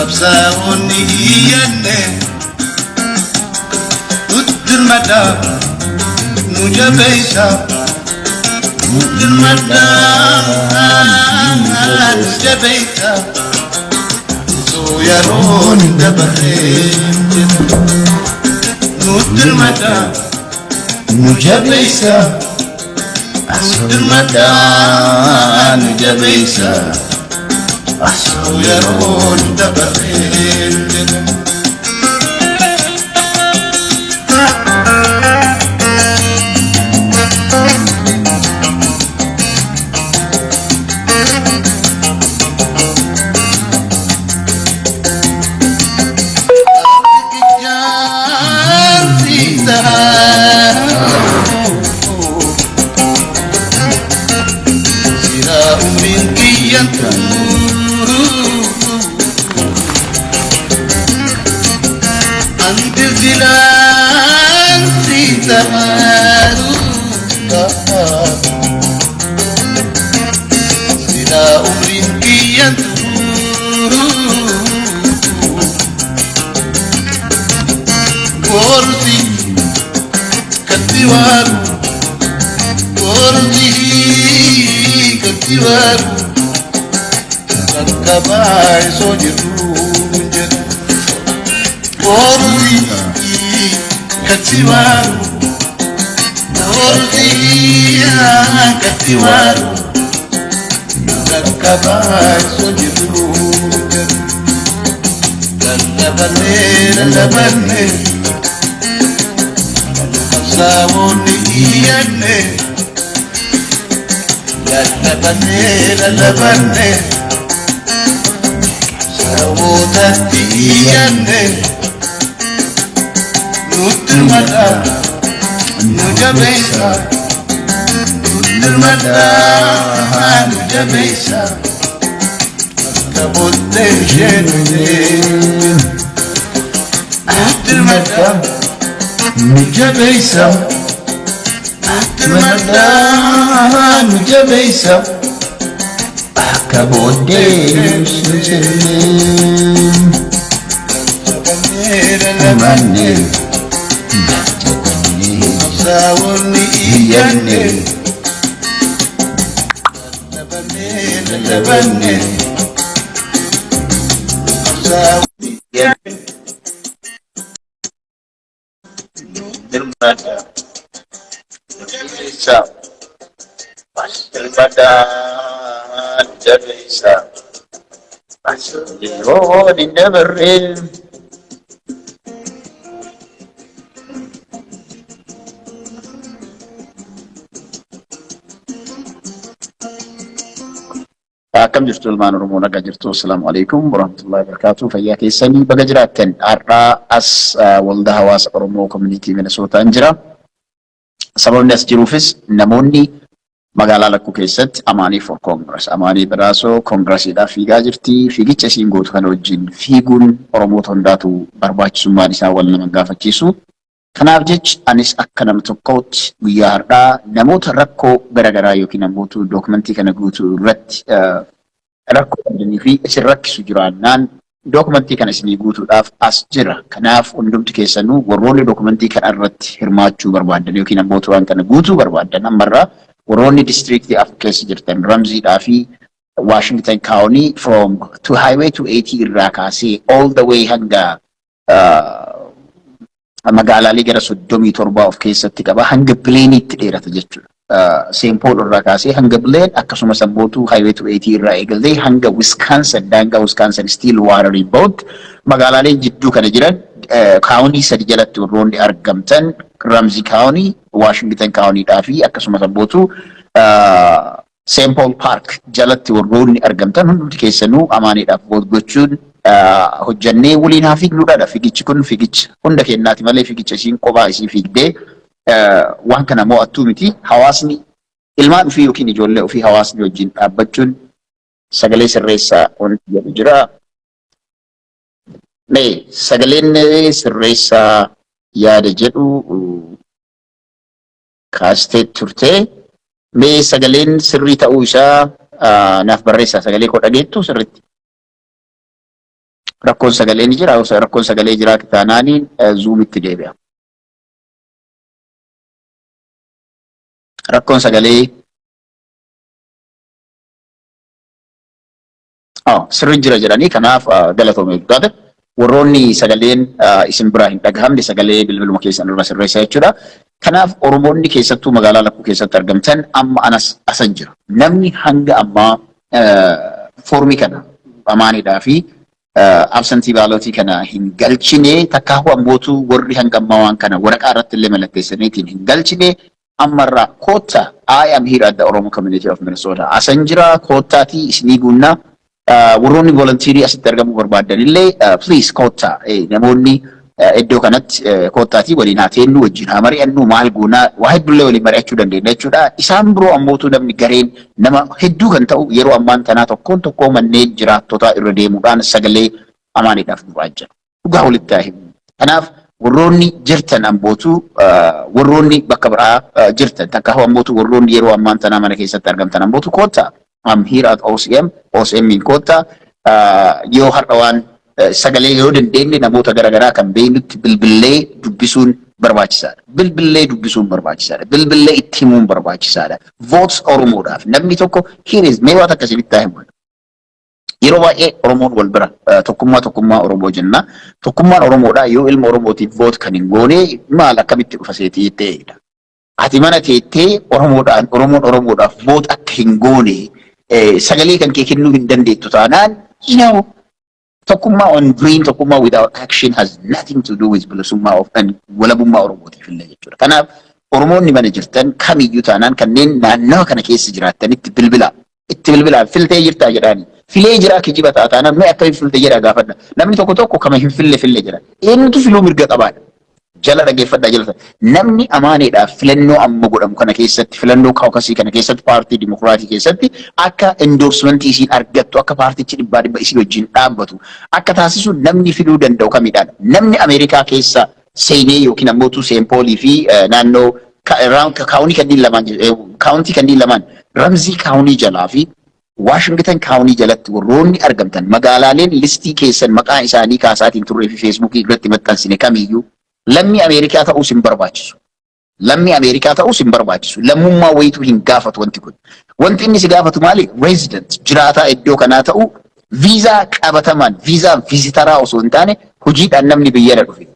Qabsaa'onni iyyanne, nutti dirmadhaa, nu jabeessaa. Nutti dirmadhaa, nu jabeessaa. Osoo yeroon hin dabarree jedha. Nutti dirmadhaa, nu jabeessaa. Nutti dirmadhaa, nu jabeessaa. Osoo yeroon hin dabarree jedha. Silaa umriin kiyyan ta'uu Anti silaan si ta'uu. Silaa umriin kiyyan ta'uu Gorsi katti waaru, gorsi katti waaru, qaqqabaa isoo jirru jedhu. Gorsi katti waaru, gorsi katti waaru, qaqqabaa isoo jirru jedhu. Lallabannee, lallabannee, qabsaa'onni iyyanne. Lallabannee, lallabannee, sabootatti iyyanne. Nutti hirmadhaa, nu jabeessaa. Nutti hirmadhaa, nu jabeessaa. Akka booddee ishee nutti hirmadhaa, nu jabeessaa. Nutti hirmadhaa, nu jabeessaa. Akka booddee nu jennee. Lallabannee, lallabannee, qabsaa'onni iyyanne. Lallabannee, lallabannee, qabsaa'onni iyyanne. Dirmadhaa. Jabeessaa. Dirmadhaa, jabeessaa. Yeroon hin dabarree. Akkam jirtu, ilmaan Oromoo? Nagaa jirtu? Assalaamu alaikum warahmatullahi wabarakatuh. Fayyaa keessanii? Baga jiraattan. Har'aa as waldaa hawaasa Oromoo Community Minnesootaan jira. Sababni as jiruufis namoonni magaalaa Lakkuu keessatti Amaanii for Congress, Amaanii Badhaasoo Congressiidhaaf fiigaa jirti. Fiigicha isiin gootu kana wajjin fiiguun Oromoota hundaatu barbaachisummaan isaa wal nama gaafachiisu. Kanaaf jecha anis akka nama tokkootti guyyaa har'aa namoota rakkoo garaagaraa yookiin ammoo dookumentii kana guutuu irratti rakkoo qabdanii fi isin rakkisu jiraannaan dookumentii kana isinii guutuudhaaf as jira. Kanaaf hundumti keessanuu warroonni dookumentii kana irratti hirmaachuu barbaadan yookiin ammoo waan kana guutuu barbaadan, ammarraa warroonni districtii 4 keessa jirtan, Ramsiidhaa fi Washington County from to Highway 280 irraa kaasee all the way hanga magaalaalee gara 37 of keessatti qaba. Hanga Blaineitti dheerata jechuudha. St. Paul irraa kaasee hanga Blaine, akkasumas ammootu Highway 280 irraa eegalee hanga Wisconsin, daangaa Wisconsin Stillwater ba'utti magaalaaleen jidduu kana jiran county sadi jalatti warroonni argamtan, Ramsey County, Washington County fi akkasumas ammootu St. Paul Park jalatti warroonni argamtan, hundumti keessanuu Amaaniidhaaf vote gochuun hojjannee waliin haa fiignuudhaadha. Fiigichi kun fiigicha hunda kennaati malee fiigicha isiin kophaa isii fiigdee waan kana mo'attuu miti. Hawaasni ilmaan ofii yookiin ijoollee ofii hawaasni wajjin dhaabbachuun sagalee sirreessaa wanti jedhu jira. Mee sagaleen sirreessaa yaada jedhu kaastee turte. Mee sagaleen sirrii ta'uu isaa naaf barreessaa. Sagalee koo dhageettu sirriitti. Rakkoon sagalee ni jira. Rakkoon sagalee jira taanaaniin Zoomitti deebi'a. Rakkoon sagalee sirri jira jedhanii, kanaaf galatoomee guddaate. Warroonni sagaleen isin biraa hin dhagahamne sagalee bilbiluma keessan irra sirreessa jechuudha. Kanaaf Oromoonni keessattuu magaalaa lakkuu keessatti argamtan, amma anas asan jira. Namni hanga ammaa foormii kana amaanidhaa fi absentee ballotii kana hin galchine, takkaahuu ammootu warri hanga ammaa waan kana waraqaa irratti illee mallatteessaniitiin hin galchine, ammarraa koottaa. I am here at the Oromo Community of Minnesota. Asan jira, koottaatii isinii guunnaa. Warroonni volunteerii asitti argamuu barbaadan illee, please koottaa. Namoonni iddoo kanatti koottaatii waliin haa teennu, wajjin haa mari'annu, maal goonaa, waa hedduullee waliin mari'achuu dandeenya jechuudha. Isaan biroo ammootu namni gareen nama hedduu kan ta'u yeroo ammaan tanaa tokkoon tokkoo manneen jiraattotaa irra deemuudhaan sagalee amaaniidhaaf du'aa jira. Dhugaa walitti haa himu. Kanaaf warroonni jirtan ammootu, warroonni bakka biraa jirtan, takka ammootu warroonni yeroo ammaan tanaa mana keessatti argamtan ammootu koottaa. I'm here at OCM, OCM in koottaa. Yoo har'a waan sagalee yoo dandeenye namoota garaagaraa kan beeknutti bilbillee dubbisuun barbaachisaadha. Bilbillee dubbisuun barbaachisaadha. Bilbillee itti himuun barbaachisaadha. Votes Oromoodhaaf namni tokko here is mee waan akkasitti haa himu. Yeroo baay'ee Oromoon wal bira tokkummaa, tokkummaa Oromoo jenna. Tokkummaan Oromoodhaa yoo ilma Oromootiif vote kan hin goone maal akkamitti dhufa seetii ta'edha. Ati mana teettee Oromoodhaan, Oromoon Oromoodhaaf vote akka hin goone sagalee kan kee kennuu hin dandeettu taanaan, tokkummaa on dream, tokkummaa without action has nothing to do with bilisummaa of walabummaa Oromootiif illee jechuudha. Kanaaf Oromoonni mana jirtan kamiyyuu taanaan kanneen naannawa kana keessa jiraattanitti bilbilaa. Itti bilbilaa, filtee jirtaa jedhaani. Filee jiraa kijiba ta'a taanaan, mee akkamiin filte jedhaa gaafadha. Namni tokko tokko kama hin fille fille jedha. Eenyutu filuu mirga qabaadha? Jala dhageeffadhaa jala. Namni amaaneedhaaf filannoo amma godhamu kana keessatti, filannoo caucusii kana keessatti, paartii dimokiraatii keessatti akka endorsementii isiin argattu, akka paartichi dhibbaa dhibba isii wajjin dhaabbatu akka taasisu namni filuu danda'u kamidhaan? Namni Ameerikaa keessa seenee yookiin ammoo Saint Paulii fi naannoo county kanneen lamaan, county kanneen lamaan, Ramsey County jalaa fi Washington County jalatti warroonni argamtan, magaalaaleen listii keessan maqaa isaanii kaasaatiin turree fi Facebookii irratti maxxansine kamiyyuu, lammii Ameerikaa ta'uus hin barbaachisu. Lammii Ameerikaa ta'uus hin barbaachisu. Lammummaa wayituu hin gaafatu wanti kun. Wanti inni si gaafatu maali? Resident, jiraataa iddoo kanaa ta'uu, viizaa qabatamaan, viizaa visitoraa osoo hin taane, hojiidhaan namni biyya dhufe.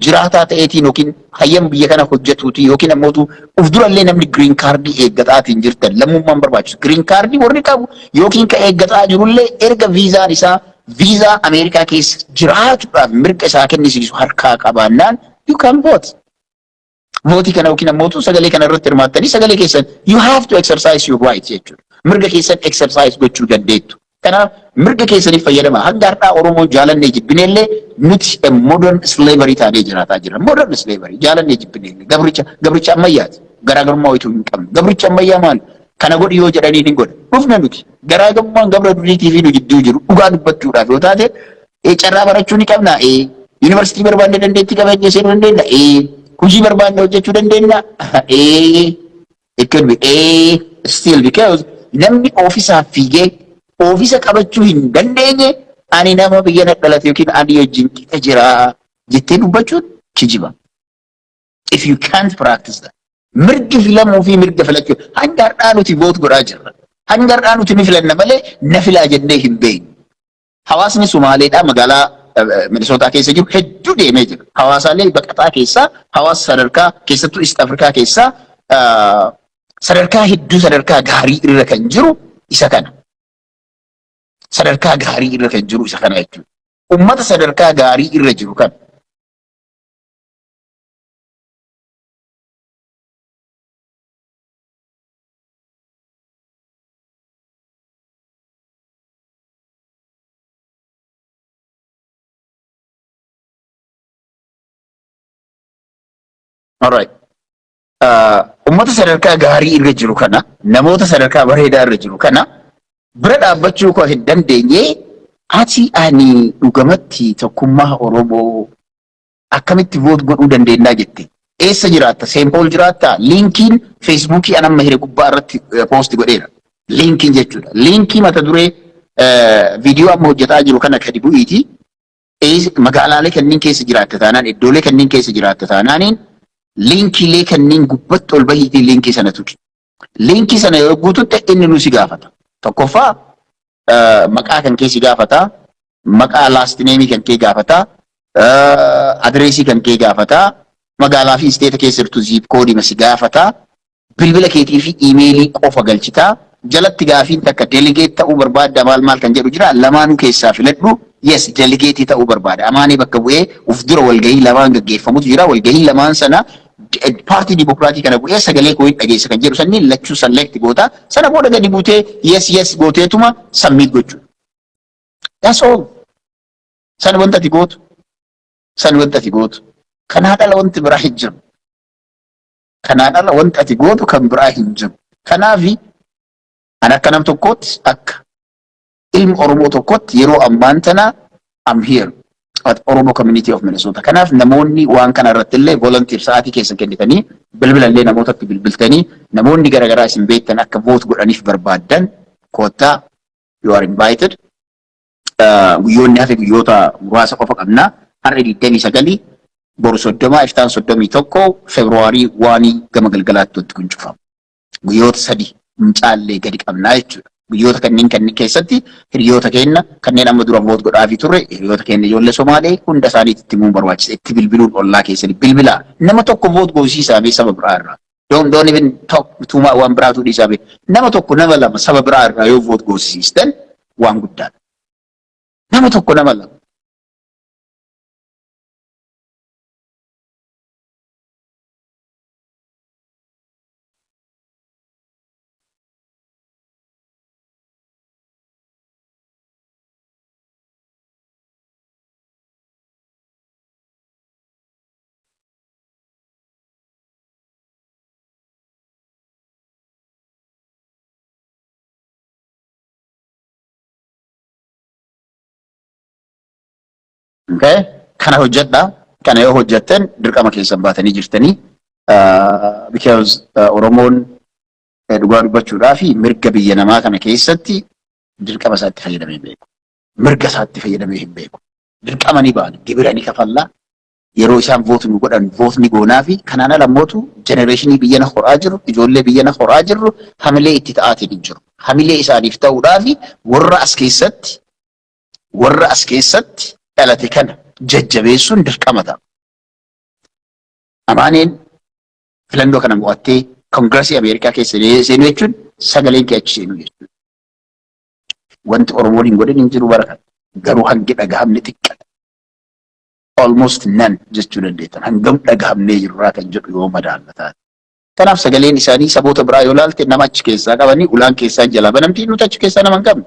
Jiraataa ta'eetiin yookiin hayyama biyya kana hojjetuuti yookiin ammootu uf durallee namni green cardii eeggataatiin jirtan, lammummaan barbaachisu. Green cardii warri qabu yookiin ka eeggataa jirullee, erga viizaan isaa viizaa Ameerikaa keessa jiraatuudhaaf mirga isaa kennisiisu harkaa qabaannaan, you can vote. Voteii kana yookiin ammootu sagalee kana irratti hirmaattanii sagalee keessan, you have to exercise your right jechuudha. Mirga keessan exercise gochuu dandeettu. Kanaaf mirga keessaniif fayyadama. Hanga har'aa Oromoo jaalannee jibbineellee nuti modern slavery taanee jiraataa jirra. Modern slavery, jaalannee jibbineellee gabricha, gabricha ammayyaati. Garaagarummaa wayituu hin qabnu. Gabricha ammayyaa maali? Kana godhi yoo jedhanii hin godha. Dhufna nuti. Garaagarummaan gabra duriitii fi nu jidduu jiru, dhugaa dubbachuudhaaf yoo taate, carraa barachuu ni qabna. Yuunivarsiitii barbaanne dandeettii qabeenya seenuu dandeenya. Hojii barbaanne hojjechuu dandeenya. It could be still because namni ofiisaaf fiigee ofiisa qabachuu hin dandeenye, ani nama biyya na dhalate yookiin ani wajjin qixa jira jettee dubbachuun kijiba. If you can't practice that. Mirgi filamuu fi mirga filachuu, hanga har'aa nuti vote godhaa jirra. Hanga har'aa nuti ni filanna malee na filaa jennee hin beeknu. Hawaasni Sumaaleedhaa magaalaa Minisootaa keessa jiru hedduu deemee jira. Hawaasaalee baqataa keessaa hawaasa sadarkaa keessattuu East Afrikaa keessaa sadarkaa hedduu sadarkaa gaarii irra kan jiru isa kana. Sadarkaa gaarii irra kan jiru isa kana jechuudha. Ummata sadarkaa gaarii irra jiru kana. Alright. Ummata sadarkaa gaarii irra jiru kana, namoota sadarkaa bareedaa irra jiru kana bira dhaabbachuu koo hin dandeenye, ati ani dhugamatti tokkummaa Oromoo akkamitti vote godhuu dandeennaa jette. Eessa jiraatta? Saint Paul jiraatta? Linkiin Facebookii an amma hire gubbaa irratti post godheera. Linkiin jechuudha. Linkii mata duree viidiyoo amma hojjetaa jiru kana gadi bu'iiti. Magaalaalee kanneen keessa jiraatte taanaan, iddoolee kanneen keessa jiraatte taanaaniin, linkiilee kanneen gubbatti ol bahiitii linkii sana tuqi. Linkii sana yoo guututte inni nu si gaafata. Tokkoffaa maqaa kan kee si gaafata. Maqaa last name kan kee gaafata. Adreesii kan kee gaafata. Magaalaa fi isteeta keessa jirtu zip code si gaafata. Bilbila keetii fi iimeelii qofa galchitaa. Jalatti gaafiin takka delegate ta'uu barbaadda maal maal kan jedhu jira. Lamaanuu keessaa filadhu. Yes, delegate ta'uu barbaada. Amaanii bakka bu'ee uf dura walgahii lamaan gaggeeffamutu jira. Walgahii lamaan sana paartii Dimokiraatii kana bu'ee sagalee koo hin dhageessa kan jedhu sanni lachuu select goota. Sana booda gadi buutee yes gooteetuma submit gochuudha. That's all. San wanta ati gootu. San wanta ati gootu. Kanaan ala wanti biraa hin jiru. Kanaan ala wanti ati gootu kan biraa hin jiru. Kanaafi ani akka nam tokkootti, akka ilmi Oromoo tokkotti, yeroo ammaan tana I'm here at Oromo Community of Minnesota. Kanaaf namoonni waan kana irratti illee volunteer sa'aatii keessan kennitanii, bilbila illee namootatti bilbiltanii, namoonni garaagaraa isin beektan akka vote godhaniif barbaaddan, koottaa, you are invited. Guyyoonni hafe guyyoota muraasa qofa qabna. Har'a 29, boru 30, iftaan 31, Februaarii waanii gama galgalaatti wanti kun cufamu. Guyyoota 3 hin caallee gadi qabnaa jechuudha. Guyyoota kanneen kanneen keessatti hiriyoota keenya kanneen amma dura vote godhaafii turre, hiriyoota keenya ijoollee Somaalee hunda isaaniitti itti himuun barbaachisa. Itti bilbiluun ollaa keessanii bilbilaa. Nama tokko vote goosiisaa fi saba biraa irraa. Don't even talk tuuma waan biraatu dhiisaa fi nama tokko, nama lama saba biraa irraa yoo vote goosisiistan waan guddaadha. Nama tokko, nama lama. Okay? Kana hojjedha. Kana yoo hojjettan dirqama keessan baatanii jirtanii. Because Oromoon dhugaa dubbachuudhaa fi mirga biyya namaa kana keessatti dirqama isaatti fayyadamee hin beeku. Mirga isaatti fayyadamee hin beeku. Dirqama ni baana. Gibira ni kafallaa. Yeroo isaan vote nu godhan vote ni goonaa fi kanaan ala mootu generationii biyya na horaa jiru, ijoollee biyya na horaa jirru hamilee itti ta'aatiin hin jiru. Hamilee isaaniif ta'uudhaa fi warra as keessatti dhalate kana jajjabeessuun dirqama ta'a. Amaaneen filannoo kana mo'attee Koongirasii Ameerikaa keessa seenuu jechuun sagaleen kee achi seenuu jechuudha. Wanti Oromoon hin godhin hin jiru bara kana. Garuu hangi dhagahamne xiqqaadha. Almost none jechuu dandeettan. Hangam dhagahamnee jirraa kan jedhu yoo madaalla taate. Kanaaf sagaleen isaanii saboota biraa yoo ilaalte nama achi keessaa qabanii ulaan keessaa jalaa banamtii, nuti achi keessaa nama hin qabnu.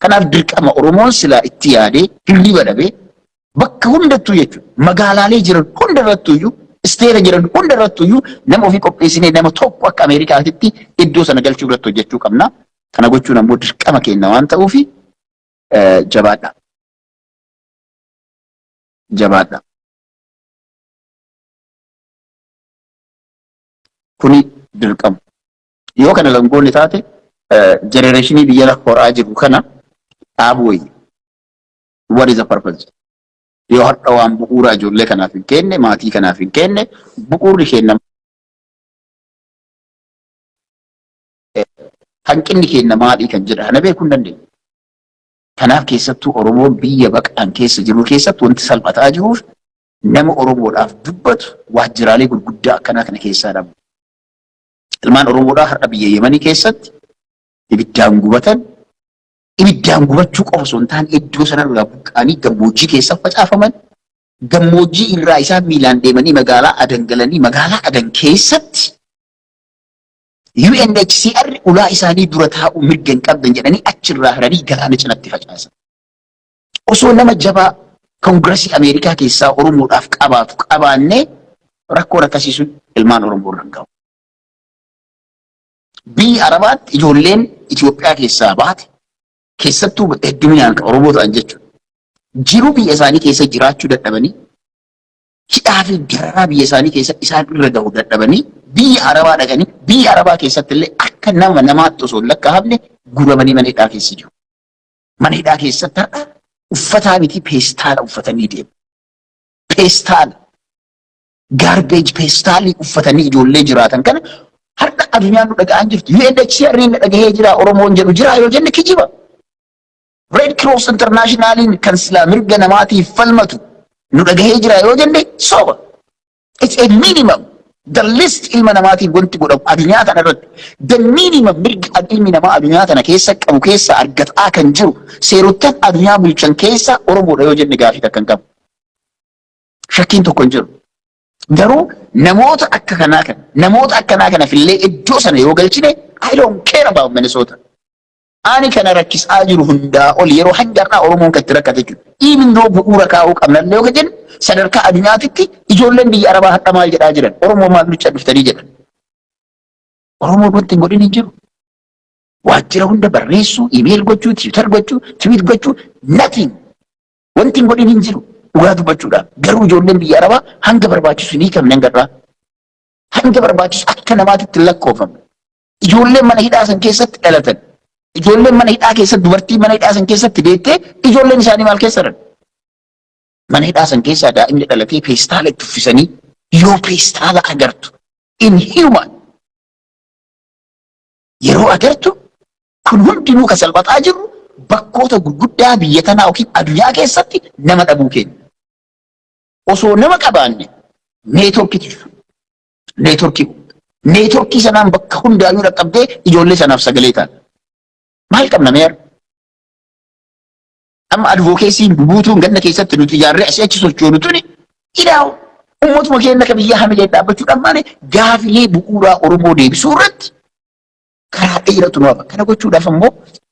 Kanaaf dirqama Oromoon silaa itti yaadee hirriba dhabee bakka hundattuu jechuudha. Magaalaalee jiran hundarrattuu iyyuu, isteeta jiran hundarrattuu iyyuu nama ofii qopheessinee nama tokko akka Ameerikaatitti iddoo sana galchuu irratti hojjechuu qabna. Kana gochuun ammoo dirqama keenya waan ta'uufi jabaadha. Jabaadha. Kuni dirqama. Yoo kana langoonni taate generationii biyya horaa jiru kana dhaabuu wayya. What is the purpose? Yoo har'a waan bu'uuraa ijoollee kanaaf hin kenne, maatii kanaaf hin kenne, bu'uurri keenya, hanqinni keenya maalii kan jedha kana beekuu hin dandeenyu. Kanaaf keessattuu Oromoon biyya baqaan keessa jiru keessatti wanti salphataa jiruuf nama Oromoodhaaf dubbatu waajjiraalee gurguddaa akkanaa kana keessaa dhabu. Ilmaan Oromoodhaa har'a biyya Yemanii keessatti ibiddaan gubatan, ibiddaan gubachuu qofa osoo hin taane iddoo sanarraa buqqa'anii gammoojjii keessa facaafaman, gammoojjii irraa isaan miilaan deemanii magaalaa Adan galanii, magaalaa Adan keessatti UNHCR ulaa isaanii dura taa'uu mirga hin qabdan jedhanii achirraa hiranii galaana cinatti facaasan. Osoo nama jabaa Koongirasii Ameerikaa keessaa Oromoodhaaf qabaatu qabaannee rakkoon akkasii sun ilmaan Oromoo irra hin gahu. Biyya Arabaatti ijoolleen Itoophiyaa keessaa baate, keessattuu hedduminaan kan Oromoo ta'an jechuudha. Jiruu biyya isaanii keessa jiraachuu dadhabanii, hidhaa fi dararaa biyya isaanii keessa isaan irra gahu dadhabanii biyya Arabaa dhaqanii, biyya Arabaa keessatti illee akka nama namaatti osoo hin lakkaa'amne guramanii mana hidhaa keessa jiru. Mana hidhaa keessatti har'a Uffataa miti, peestaala uffatanii deemu. Peestaala. Garbage peestaalii uffatanii ijoollee jiraatan kana har'a addunyaan nu dhaga'aa jirtu. UNHCR nu dhagahee jira Oromoon jedhu jira yoo jenne kijiba. Red Cross Internationaliin kan silaa mirga namaatiif falmatu nu dhagahee jira yoo jenne soba. It's a minimum. The least ilma namaatiif wanti godhamu addunyaa kana irratti. The minimum mirga ilmi namaa addunyaa kana keessa qabu keessa argataa kan jiru, seerottan addunyaa bulchan keessa Oromoodha yoo jenne gaafii takka hin qabu. Shakkiin tokko hin jiru. Garuu namoota akka kanaa kana, namoota akkanaa kana fillee iddoo sana yoo galchine, I don't care about Minnesota. Ani kana rakkisaa jiru hundaa ol yeroo hanga har'aa Oromoon kan itti rakkate jechuudha. Even though bu'uura kaa'uu qabnallee yoo jennu, sadarkaa addunyaatitti ijoolleen biyya Arabaa har'a maal jedhaa jiran? Oromoo maal nucha dhuftanii jedhan. Oromoon wanti hin godhin hin jiru. Waajjira hunda barreessuu, email gochuu, Twitter gochuu, tweet gochuu, nothing. Wanti hin godhin hin jiru. Dhugaa dubbachuudhaaf. Garuu ijoolleen biyya Arabaa hanga barbaachisu ni qabne hanga irraa. Hanga barbaachisu akka namaatitti hin lakkoofamne. Ijoolleen mana hidhaa san keessatti dhalatan. Ijoolleen mana hidhaa keessatti, dubartii mana hidhaa san keessatti deettee, ijoolleen isaanii maal keessa jiran? Mana hidhaa san keessaa daa'imni dhalatee peestaala itti uffisanii, yoo peestaala agartu, inhuman. Yeroo agartu kun hundinuu kan salphataa jiru bakkoota gurguddaa biyya tanaa yookiin addunyaa keessatti nama dhabuu keenya. Osoo nama qabaanne networkiitu jiru. Networkii. Networkii sanaan bakka hundaayyuu dhaqqabdee ijoollee sanaaf sagalee ta'a. Maal qabna meera? Amma advocacyn bubuutuun ganna keessatti nuti ijaarree asii achi sochoonu tuni ilaawu. Uummatuma keenya akka biyya hamilee dhaabbachuudhaan malee gaafilee bu'uuraa Oromoo deebisuu irratti karaa dheeratu nu hafa. Kana gochuudhaaf ammoo,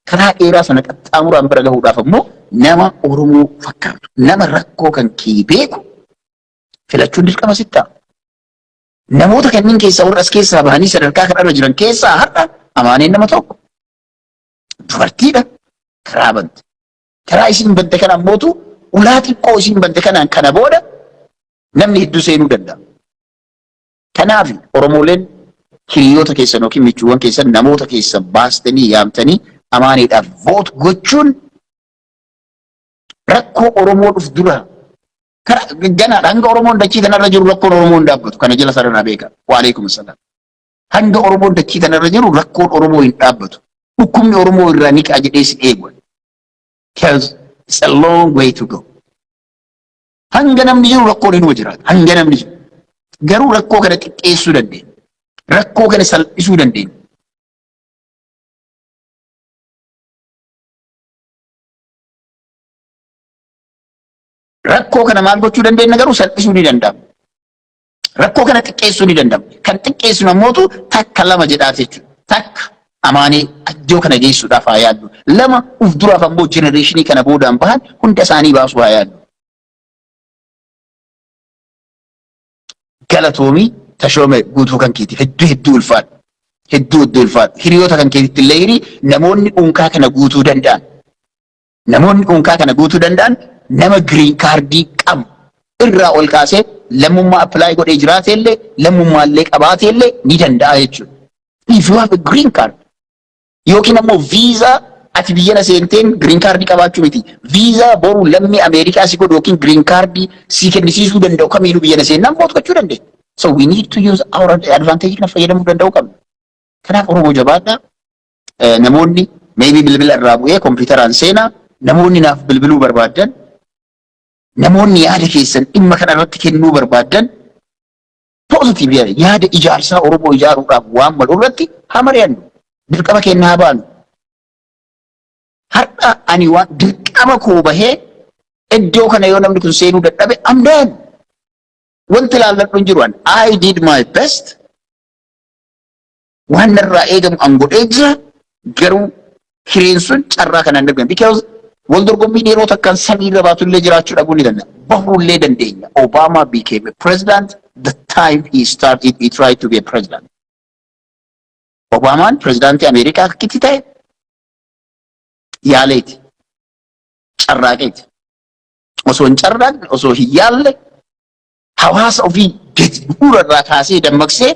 karaa dheeraa sana qaxxaamuraan bira gahuudhaaf ammoo, nama Oromoo fakkaatu, nama rakkoo kan kee beeku filachuun dirqama sitti ta'a. Namoota kanneen keessaa warra as keessaa bahanii sadarkaa kanarra jiran keessaa har'a Amaaneen nama tokko. Dubartiidha. Karaa bante. Karaa isiin bante kana ammootu ulaa xiqqoo isiin bante kanaan kana booda namni hedduu seenuu danda'a. Kanaaf Oromooleen hiriyoota keessan yookiin michuuwwan keessan, namoota keessan baastanii yaamtanii Amaaneedhaaf vote gochuun rakkoo Oromoo dhuf dura ganaadha. Hanga Oromoon dachii kanarra jiru rakkoon Oromoo hin dhaabbatu. Kana jala sarara beeka. Waalaikum salaam. Hanga Oromoon dachii kanarra jiru rakkoon Oromoo hin dhaabbatu. Dhukkubni Oromoo irraa ni ka'a jedhee si eegu. Because it's a long way to go. Hanga namni jiru rakkoon inuma jiraata. Hanga namni jiru. Garuu rakkoo kana xiqqeessuu dandeenya. Rakkoo kana salphisuu dandeenya. Rakkoo kana maal gochuu dandeenya? Garuu salphisuu ni danda'ama. Rakkoo kana xiqqeessuu ni danda'ama. Kan xiqqeessinu ammootu takka lama jedhaaf jechuudha. Takka Amaanee iddoo kana geessuudhaaf haa yaaddu. Lama, uf duraaf ammoo generationii kana boodaan bahan hunda isaanii baasuu haa yaaddu. Galatoomii Tashoome guutuu kan keeti, hedduu hedduu ulfaadhu. Hedduu hedduu ulfaadhu. Hiriyoota kan keetitti illee hirii. Namoonni dhuunkaa kana guutuu danda'an. Namoonni dhuunkaa kana guutuu danda'an nama green cardii qabu irraa ol kaasee lammummaa apply godhee jiraate illee, lammummaa illee qabaate illee ni danda'a jechuudha. If you have a green card yookiin ammoo viizaa ati biyya na seenteen green card qabaachuu miti. Viizaa boru lammii Ameerikaa si godhu yookiin green card si kennisiisuu danda'u kamiinuu biyya na seennaan vote gochuu dandeenya. So we need to use our advantage kana fayyadamuu danda'uu qabna. Kanaaf Oromoo jabaadhaa. Namoonni maybe bilbila irraa bu'ee kompiitaraan seenaa, namoonni naaf bilbiluu barbaaddan, namoonni yaada keessan dhimma kana irratti kennuu barbaaddan, positive yaada ijaarsaa Oromoo ijaaruudhaaf waan malu irratti haa mari'annu. Dirqama keenya haa baanu. Har'a ani waan dirqama koo bahee iddoo kana yoo namni kun seenuu dadhabe, I'm done. Wanti ilaalladhu hin jiru. I did my best. Waan narraa eegamu an godhee jira. Garuu hireen sun carraa kanaan darban. Because wal dorgommiin yeroo takkaan samiirra baatullee jiraachuu dhabuu ni danda'a. Bahuullee dandeenya. Obama became a president the time he started, he tried to be a president. Obaamaan pirezidaantii Ameerikaa akkitti ta'e yaaleeti. Carraaqeeti. Osoo hin carraaqne, osoo hin yaalle, hawaasa ofii gadi bu'uura irraa kaasee dammaqsee,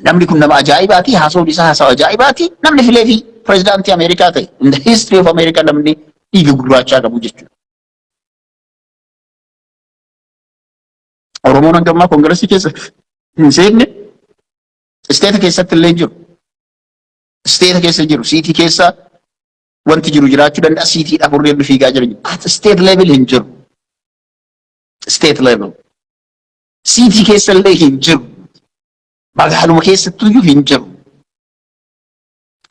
namni kun nama ajaa'ibaati, haasawni isaa haasawa ajaa'ibaati, namni filee fi pirezidaantii Ameerikaa ta'e. In the history of America namni dhiiga gurraachaa qabu jechuudha. Oromoon hanga ammaa Congress keessa hin seenne, state keessatti illee hin jiru. State keessa jiru. City keessa wanti jiru jiraachuu danda'a. Citydhaaf warreen fiigaa jiran. At state level hin jiru. State level. City keessa illee hin jiru. Magaaluma keessattuyyuu hin jiru.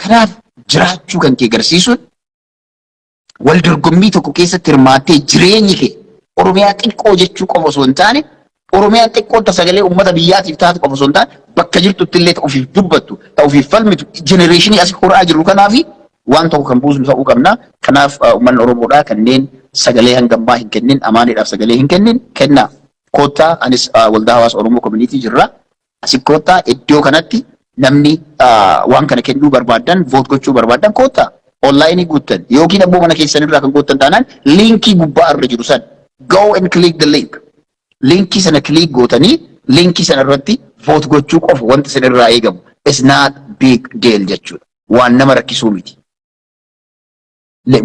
Kanaaf jiraachuu kan kee agarsiisuun wal dorgommii tokko keessatti hirmaattee jireenyi kee Oromiyaa xiqqoo jechuu qofa osoo hin taane, Oromiyaa xiqqoo ta sagalee uummata biyyaatiif taatu qofa osoo hin taane, bakka jirtutti illee ta ofiif dubbattu, ta ofiif falmitu, generation asii horaa jirru kanaafi waan tokko kan buusnu ta'uu qabna. Kanaaf uummanni Oromoodhaa kanneen sagalee hangammaa hin kennin, Amaaniidhaaf sagalee hin kennin, kennaa. Koottaa, anis Waldaa Hawaasa Oromoo Community jirra. Asi koottaa, iddoo kanatti namni waan kana kennuu barbaadan, vote gochuu barbaadan, koottaa. Online guuttan yookiin ammoo mana keessan irraa kan guuttan taanaan link gubbaa irra jiru san go and click the link. Link sana click gootanii link sana irratti vote gochuu qofa wanti isin irraa eegamu. It's not big deal jechuudha. Waan nama rakkisuu miti.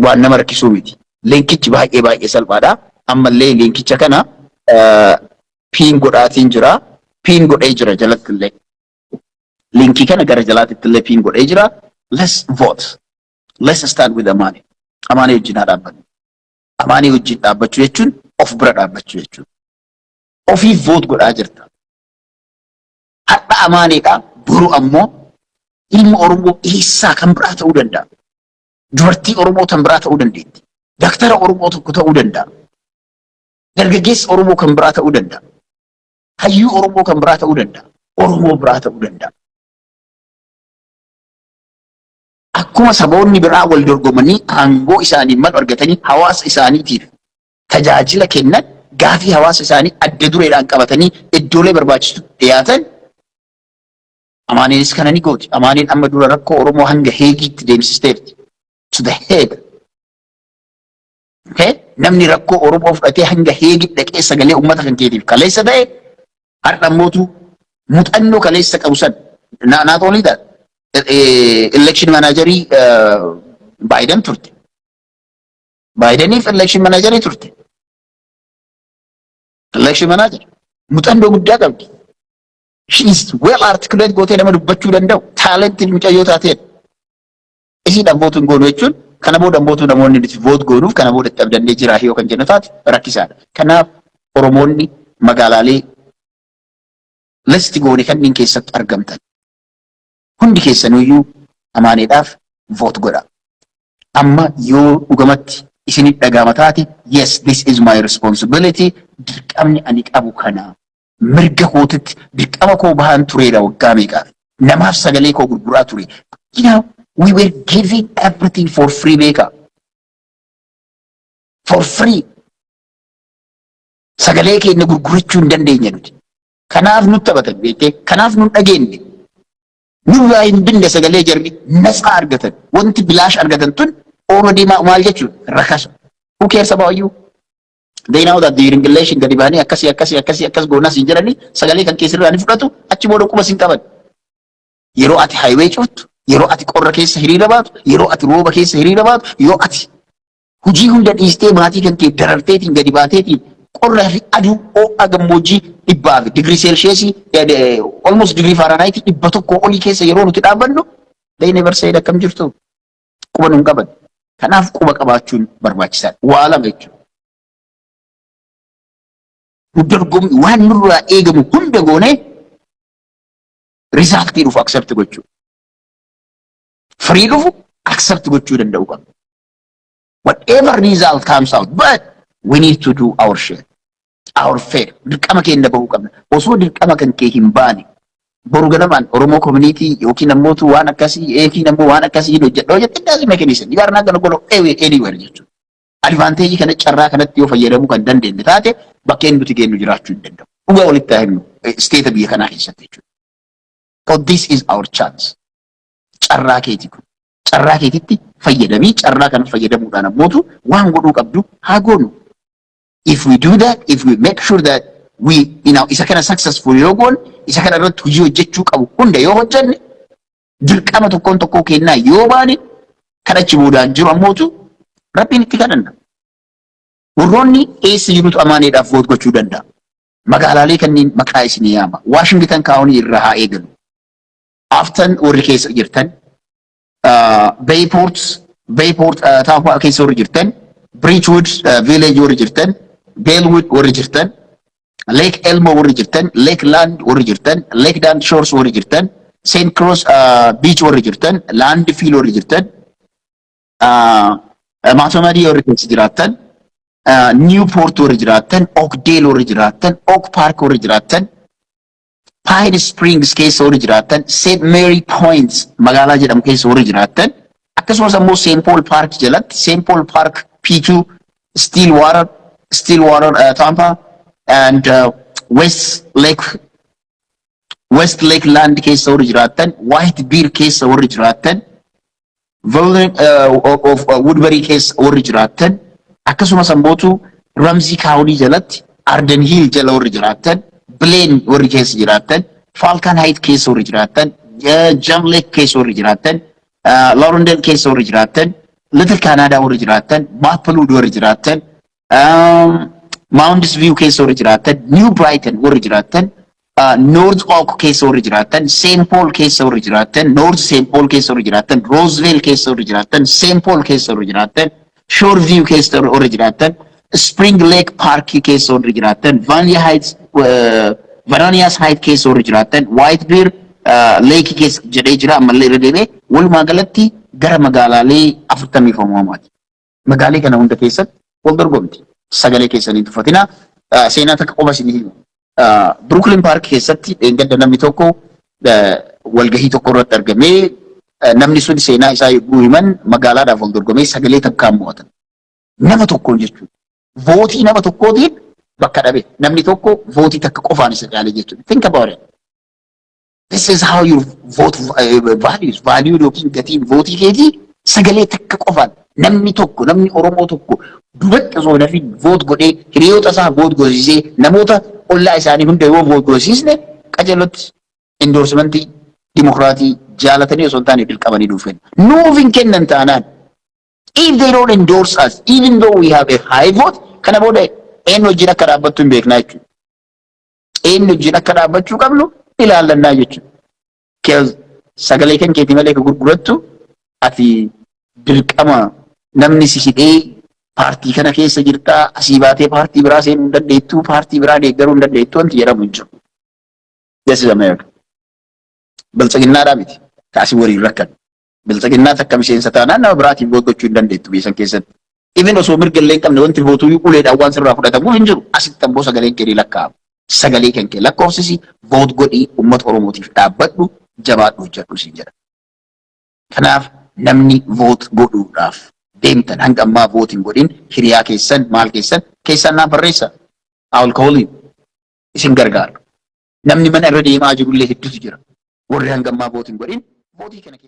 Waan nama rakkisuu miti. Linkichi baay'ee baay'ee salphaadha. Ammallee linkicha kana pin godhaatiin jira. Pin godhee jira jalatti illee. Link kana gara jalaatti illee pin godhee jira. Let's vote. Let's stand with Amani. Amaanii wajjin haa dhaabbannu. Amaanii wajjin dhaabbachuu jechuun of bira dhaabbachuu jechuudha. Ofiif vote godhaa jirta. Har'a Amaaniidha. Boru ammoo ilma Oromoo eessaa kan biraa ta'uu danda'a. Dubartii Oromoo kan biraa ta'uu dandeetti. Daktara Oromoo tokko ta'uu danda'a. Dargaggeessa Oromoo kan biraa ta'uu danda'a. Hayyuu Oromoo kan biraa ta'uu danda'a. Oromoo biraa ta'uu danda'a. Akkuma saboonni biraa wal dorgomanii aangoo isaanii malu argatanii hawaasa isaaniitiif tajaajila kennan, gaafii hawaasa isaanii adda dureedhaan qabatanii iddoolee barbaachisu dhiyaatan, Amaaniinis kana ni gooti. Amaaniin amma dura rakkoo Oromoo hanga Heegiitti deemsisteerti. To the Hague. Okay? Namni rakkoo Oromoo fudhatee hanga Heegitti dhaqee sagalee uummata kan keetiif kaleessa ta'e, har'a ammootu muuxannoo kaleessa qabu san, not only that, election managerii Biden turte. Bideniif election managerii turte. Election manager. Muuxannoo guddaa qabdi. She is well articulate gootee nama dubbachuu danda'u. Talented mucayyoo taateedha. Isiidhaan vote hin goonu jechuun kana booda ammootu namoonni nuti vote goonuuf kana booda itti abdannee jira yoo kan jennu taate rakkisaadha. Kanaaf Oromoonni magaalaalee list goone kanneen keessatti argamtan hundi keessanuyyuu Amaaneedhaaf vote godha. Amma yoo dhugamatti isinit dhagama taate, "Yes, this is my responsibility, dirqamni ani qabu kana, mirga kootitti dirqama koo bahaan tureera, waggaa meeqaaf namaaf sagalee koo gurguraa ture." We were giving everything for free, beeka. For free. Sagalee keenya gurgurachuu hin dandeenya nuti. Kanaaf nu taphatan beektee, kanaaf nu dhageenye. Nurraa hin binne sagalee, jarri natsaa argatan. Wanti bilaash argatan tun already maal jechuudha? Rakasa. Who cares about you? They know that during election gadi bahanii akkasii akkasii akkasii akkas goonas hin jedhanii sagalee kan keessirraa ni fudhatu, achi booda quba sin qaban. Yeroo ati highway cuftu, yeroo ati qorra keessa hiriira baatu, yeroo ati rooba keessa hiriira baatu, yoo ati hojii hunda dhiistee maatii kan kee dararteetiin gadi baateetiin qorraa fi aduu ho'a gammoojjii 100 fi digirii seelsheesii, almost digirii Fahrenheit 100 olii keessa yeroo nuti dhaabbannu, they never said "Akkam jirtu?" Quba nun qaban. Kanaaf quba qabaachuun barbaachisaadha. Waa lama jechuudha. Nu dorgommi waan nurraa eegamu hunda goonee result dhufu accept gochuu. Firii dhufu accept gochuu danda'u qabna. Whatever result comes out, but we need to do our share. Our fair. Dirqama keenya bahuu qabna. Osoo dirqama kan kee hin baane, boru ganamaan Oromoo community yookiin ammootu waan akkasii yookiin ammoo waan akkasii hin hojjedha hojjette, it doesn't make any sense. You are not gonna go anywhere jechuudha. Advantage kana, carraa kanatti yoo fayyadamuu kan dandeenye taate, bakkeen nuti geenyu jiraachuu hin danda'u. Dhugaa walitti haa himnu, state biyya kanaa keessatti jechuudha. So this is our chance. Carraa keeti kun. Carraa keetitti fayyadamii, carraa kana fayyadamuudhaan ammootu waan godhuu qabdu haa goonu. If we do that, if we make sure that we, isa kana successful yoo goone, isa kana irratti hojii hojjechuu qabu hunda yoo hojjenne, dirqama tokkoon tokkoo kennaa yoo baane, kan achi boodaan jiru ammootu Rabbiin itti kadhanna. Warroonni eessa jirutu Amaaneedhaaf vote gochuu danda'a. Magaalaalee kanneen maqaa isinii yaama. Washington County irraa haa eegalu. Afton warri keessa jirtan, Bayport Tampa keessa warri jirtan, Beechwood Village warri jirtan, Bellwood warri jirtan, Lake Elmo warri jirtan, Lakeland warri jirtan, Lakeland Shores warri jirtan, St. Croix Beach warri jirtan, Landfill warri jirtan, Mahtomedi warri keessa jiraattan, Newport warri jiraattan, Oakdale warri jiraattan, Oak Park warri jiraattan, Pine Springs keessa warri jiraattan, St. Mary Point magaalaa jedhamu keessa warri jiraattan, akkasumas ammoo St. Paul Park jalatti St. Paul Park P2, Stillwater, Tampa and West Lake Land keessa warri jiraattan, White Bear keessa warri jiraattan, Vernon of Woodbury keessa warri jiraattan, akkasumas ammootu Ramsey County jalatti Arden Hill jala warri jiraattan, Blaine warri keessa jiraattan, Falcon Heights keessa warri jiraattan, Gem Lake keessa warri jiraattan, Laurendale keessa warri jiraattan, Little Canada warri jiraattan, Maplewood warri jiraattan, Mounds View keessa warri jiraattan, New Brighton warri jiraattan, North Oak keessa warri jiraattan, St. Paul keessa warri jiraattan, North St. Paul keessa warri jiraattan, Roseville keessa warri jiraattan, St. Paul keessa warri jiraattan, Shoreview keessa warri jiraattan, Spring Lake Park keessa warri jiraattan, Vania Heights, Vananias Heights keessa warri jiraattan, White Bear Lake keessa jedhee jira, ammallee irra deebi'ee walumaa galatti gara magaalaalee 40 uumamaati. Magaalee kana hunda keessatti wal dorgomti. Sagalee keessanii tuffatina. Seenaa takka qofa isinii himu. Brooklyn Park keessatti dheengadda namni tokko walgahii tokko irratti argamee, namni sun seenaa isaa yogguu himan, magaalaadhaaf wal dorgomee sagalee takkaan mo'atan. Nama tokkoon jechuudha. Vootii nama tokkootiin bakka dhabe. Namni tokko vootii takka qofaan isa caale jechuudha. Think about it. This is how you vote values. Value yookiin gatiin vootii keetii sagalee takka qofaan namni tokko, namni Oromoo tokko duratti osoo hin hafin vote godhee, hiriyoota isaa vote goosisee, namoota ollaa isaanii hunda yoo vote goosisne, qajeellotti endorsementii dimokiraatii jaalatanii osoo hin taane dirqamanii nuuf kenna. Nuuf hin kennan taanaan, if they don't endorse us even though we have a high vote, kana booda eenyu wajjin akka dhaabbattu hin beeknaa jechuudha. Eenyu wajjin akka dhaabbachuu qabnu ilaallannaa jechuudha. Sagalee kan keetii malee ka gurgurattu ati dirqama namni si hidhee paartii kana keessa jirtaa, asii baatee paartii biraa seenuu hin dandeettu, paartii biraa deeggaruu hin dandeettu wanti jedhamu hin jiru. This is America. Biltsiginnaadhaa miti. Kaasii waliin rakkan. Biltsiginnaa takka miseensa taanaan nama biraatiin vote gochuu hin dandeettu biyya san keessatti. Even osoo mirga illee hin qabne wanti vootuu uleedhaan waan sirraa fudhatamu hin jiru. Asitti ammoo sagaleen kee ni lakkaa'ama. Sagalee kan kee lakkoofsisi, vote godhii, uummata Oromootiif dhaabbadhu, jabaadhu, hojjedhu siin jedha. Kanaaf namni vote godhuudhaaf deemtan hanga ammaa vote hin godhin, hiriyaa keessan maal keessan keessan naa barreessa. Alkooliin isin gargaara. Namni mana irra deemaa jirullee hedduutu jira. Warri hanga ammaa vote hin godhin vootii kana keessa.